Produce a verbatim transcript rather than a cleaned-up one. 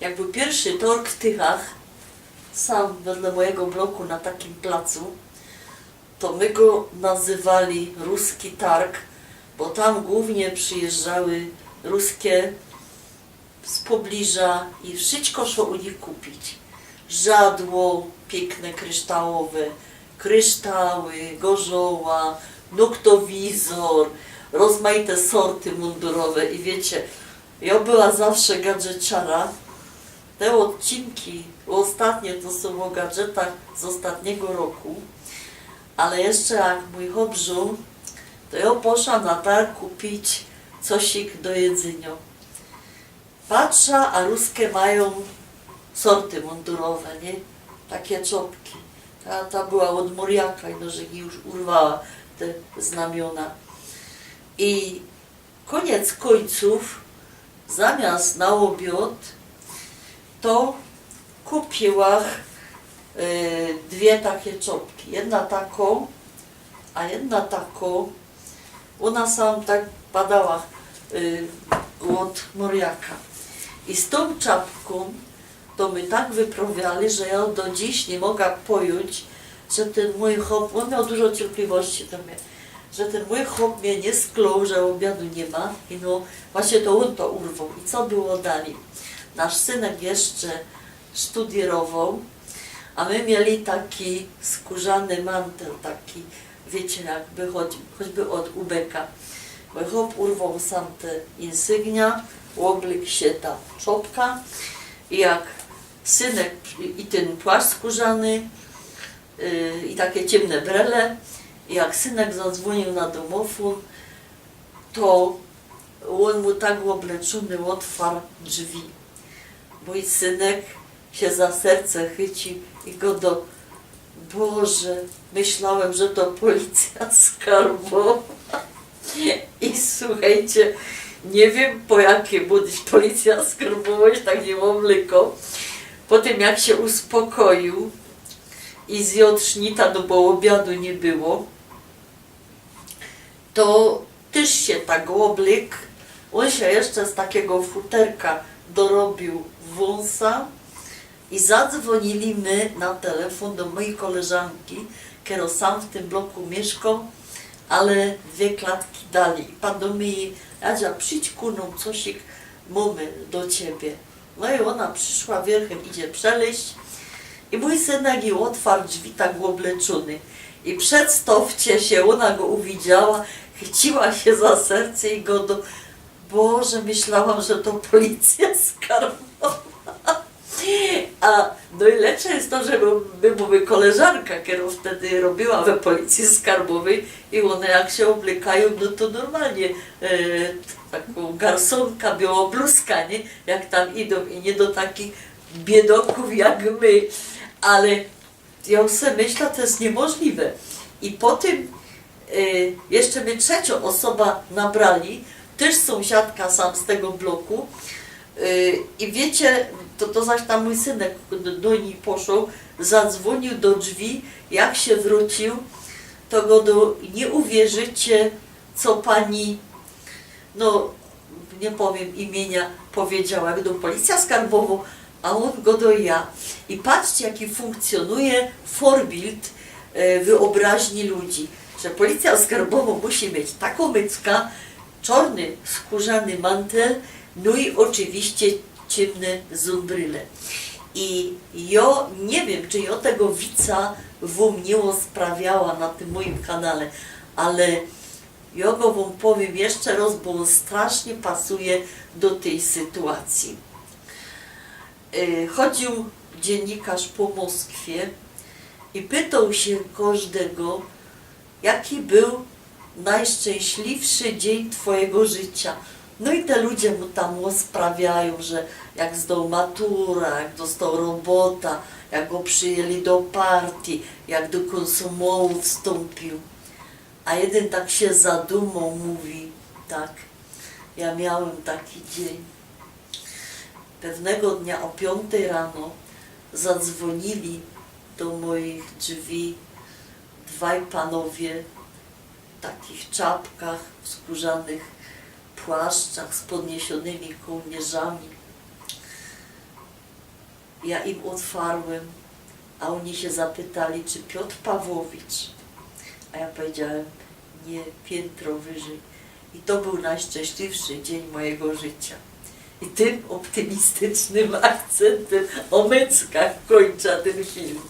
Jak bōł piyrszy torg w Tychach, sam wedle mojigo bloku na takim placu, to my go nazywali Ruski Targ, bo tam głōwnie przijyżdżały Ruske z pobliża i wszysko szło u nich kupić. Żadło piykne, kryształowe, kryształy, gorzoła, noktowizor, rozmajte sorty mundurowe i wiycie, jo była zawsze gadżeciara. Te ôdcinki ôstatnie to sōm ô gadżetach z ôstatnigo roku, ale jeszcze jak mōj chop żōł, to jo poszła na targ kupić cosik do jedzyniŏ. Patrza, a Ruske majōm sorty mundurowe, nie? Takie czopki. Ta, ta była ôd Moriaka, ino że ji już urwała te znamiōna. I kōniec kōńcōw, zamiast na ôbiod, to kupiła, e, dwie takie czopki. Jedna takõ, a jedna takõ. Ôna sam tak padała, e, ôd Moriaka. I z tōm czapkōm to my tak wyprawiali, że jo do dziś niy moga pojōńć, że tyn mōj chop, ôn mioł dużo cierpliwości do mie, że tyn mōj chop mie niy sklōł, że ôbiadu niy ma. I no, właśnie to ôn to urwoł. I co było dalij? Nasz synek jeszcze sztudiyrowoł, a my mieli taki skōrzany mantel, taki, wiycie, jakby choć, choćby ôd Ubeka. Mōj chop urwoł sam te insygnia, ôblyk sie ta czopka i jak synek, i tyn płaszcz skōrzany, y, i take ciymne brele, i jak synek zadzwōniōł na domofōn, to ôn mu tak ôbleczōny ôtwarł drzwi. Mōj synek sie za serce chyciōł i godo: „Boże, myślałem, że to policja skarbowa”. I słuchejcie, niy wiym, po jakimu, bo policja skarbowa sie tak niy ôblykŏ. Po tym, jak sie uspokoił i zjŏd sznita, no bo ôbiadu niy było, to tyż sie tak ôblyk. Ôn sie jeszcze z takigo futerka dorobiōł wōnsa i zadzwōnili my na telefōn do mojij koleżanki, kerŏ sam w tym bloku miyszkŏ, ale dwie klatki dalij. I padōm do nij: „Jadzia, przidź ku nōm, cosik mōmy do ciebie”. No i ôna prziszła, wierchym idzie przelyźć. I mōj synek ji ôtwarł drzwi tak ôbleczōny. I przedstŏwcie sie, ôna go uwidziała, chyciła sie za serce i godo: „Boże, myślałam, że to policja skarbowa”. A nojlepsze je to, że my, my mōmy koleżanka, kerŏ wtedy robiła we policji skarbowyj i ône jak sie ôblykajōm, no to normalnie, e, takõ garsōnka, białõ bluzka, nie? Jak tam idōm i niy do takich biydokōw jak my, ale jo se myśla, to je niymożliwe. I potym, e, jeszcze my trzeciŏ ôsoba nabrali, tyż sōmsiadka sam z tego bloku. E, i wiycie, to, to zaś tam mōj synek do, do nij poszoł, zadzwōniōł do drzwi, jak sie wrōciōł, to godo: „Niy uwierzycie, co pani”, no, niy powiym imiynia, „powiedziała”. Godo: „Policja skarbowo”, a ôn godo: „Ja”. I patrzcie, jaki funkcjōnuje forbild, e, wyobraźni ludzi, że policja skarbowo musi mieć takõ mycka, czŏrny skōrzany mantel, no i ôczywiście ciymne zōmbryle. I jo niy wiym, czy jo tego wica wōm niy ôsprawiała na tym mojim kanale, ale jo go wōm powiym jeszcze rŏz, bo ôn strasznie pasuje do tyj sytuacyje. E, chodziōł dziynnikŏrz po Moskwie i pytoł sie kożdego, jaki bōł nojszczynśliwszy dziyń twojego życiŏ. No i te ludzie mu tam ôsprawiajōm, że jak zdoł matura, jak dostoł robota, jak go przijyli do partyje, jak do kōnsomołu wstōmpiōł. A jedyn tak sie zadumoł, mōwi tak: „Ja miałem taki dziyń. Pewnego dnia ô piōntej rano zadzwōnili do mojich drzwi dwaj panowie w takich czapkach, w skōrzanych płaszczach z podniesiōnymi kołniyrzami. Ja im otwarłym, a oni sie zapytali, czy Piotr Pawłowicz. A ja powiedziałam, nie, piętro wyżej. I to był najszczęśliwszy dzień mojego życia. I tym optymistycznym akcentem o Meckach kończę ten film.